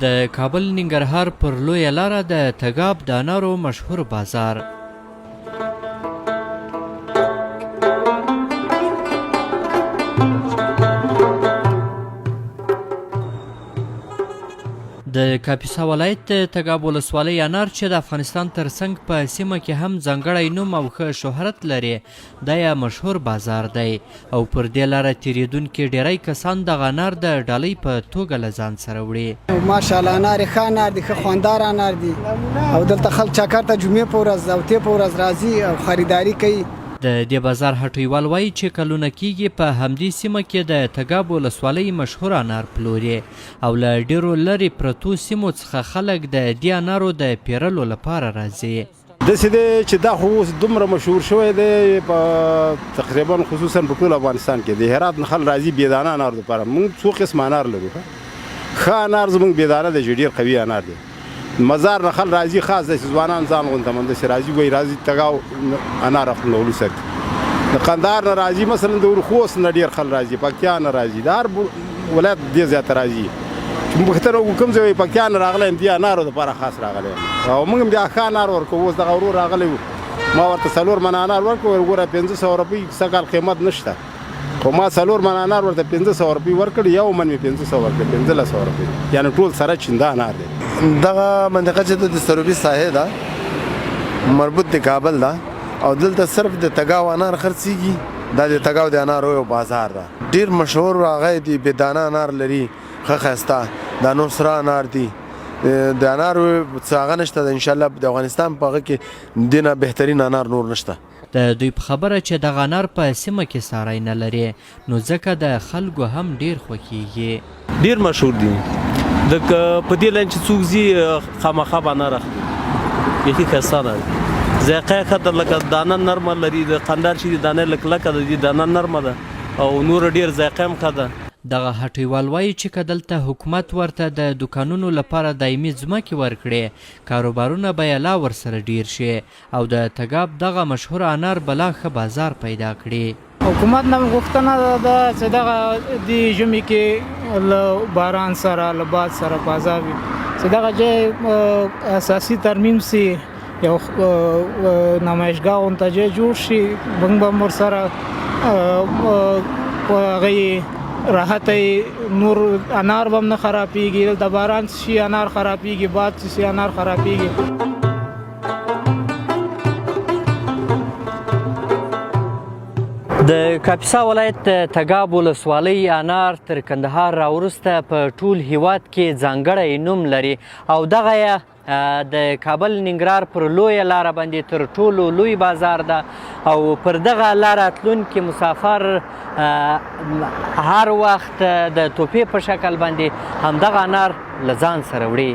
د کابل ننګرهار پر لویه لاره د تګاب د انارو مشهور بازار. د کاپیسا ولایت د تګاب ولسوالۍ انار چې د افغانستان ترڅنګ په سیمه کې هم ځانګړی نوم او ښه شهرت لري، دا یې مشهور بازار دی او پر دې لاره تېرېدونکي ډېری کسان دغه انار د ډالۍ په توګه له ځان سره وړي. ماشاءالله انار یې ښه انار دي، ښه خوندار انار دي او دلته خلک چکر ته جمعې په ورځ او تې په ورځ راځي او خریداري کوي. د دې بازار هټۍوال وايي چې کلونه کېږي په همدې سیمه کې د تګاب ولسوالۍ مشهور انار پلوري او له ډېرو لرې پرتو سیمو څخه خلک د دې انارو د پېرلو لپاره راځي. داسې دی چې دا خو اوس دومره مشهور شوی دی په تقریبا خصوصا په ټول افغانستان کې د هرات نه خلک راځي بېدانه انار لپاره. موږ څو قسمه انار لرو، ښه انار زموږ بېدانه دی چې ډېر قوي انار دی. مزار نه خلک راځي، خاص داسې ځوانان ځان غونته من داسې راځي، وایي راځي تګاو انار اخلو له سر کې. د قندهار نه راځي، مثلا د ورخوست نه ډېر خلک راځي، پکتیا نه راځي، د هر ولایت ډېر زیات راځي. چې پوښتنه وکړو کوم ځای، پکتیا نه راغلی یم، دې انارو دپاره خاص راغلی یم او موږ هم بیا ښه انار ورکوو. اوس دغه ورور راغلی و، ما ورته څلور منه انار ورکړو، ویل ګوره 500 روپۍ سږ کال قیمت نشته، خو ما څلور منه انار ورته 500 روپۍ ورکړ، یو من مې 500 ورکړ، 1500 روپۍ، یعنې ټول سره چینده انار دی. دغه منطقه چې د سروبي ساحې ده، مربوط د کابل ده او دلته صرف د تګاو انار خرڅیږي. دا د تګاو د انارو یو بازار ده، ډیر مشهور هغه دی. بېدانه انار لري، ښه ښایسته دا نور سره انار دي. د انارو څه هغه نشته، ان شاء الله د افغانستان په هغه کې دینه بهترین انار نور نشته. د دوی په خبره چې دغه انار په سیمه کې ساری نه لري، نو ځکه د خلکو هم ډیر خوښیږي. ډیر مشهور دي، د په دې لاین چې څوک ځي خامخا به انار اخلي. بیخي ښایسته انار دي، ذایقه یې ښه ده، لکه دانه نرمه لري. د قندهار چې دي دانه یې لږ کلکه ده، دې دانه نرمه ده او نوره ډېر ذایقه هم ښه ده. دغه هټۍوال وايي چې که دلته حکومت ورته د دوکانونو لپاره دایمي ځمکې ورکړي، کاروبارونه به یې لا ورسره ډېر شي او د تګاب دغه مشهور انار به لا ښه بازار پیدا کړي. حکومت نه مو غوښتنه ده چې دغه دې ژمي کې له باران سره له باد سره په عذاب وي، چې دغه ځای اساسي ترمیم سي، یو نمایشګاه غونته ځای جوړ شي، موږ به هم ورسره په هغه راحت، نور انار به هم نه خرابېږي. دلته باران شي انار خرابېږي، باد شي انار خرابېږي. د کاپیسا ولایت د تګاب ولسوالۍ انار تر کندهار راوروسته په ټول هیواد کې ځانګړی نوم لري او دغه د کابل ننګرهار پر لویه لاره باندې تر ټولو لوی بازار ده او پر دغه لاره تلونکي مسافر هر وخت د توپې په شکل باندې همدغه انار له ځان سره وړي.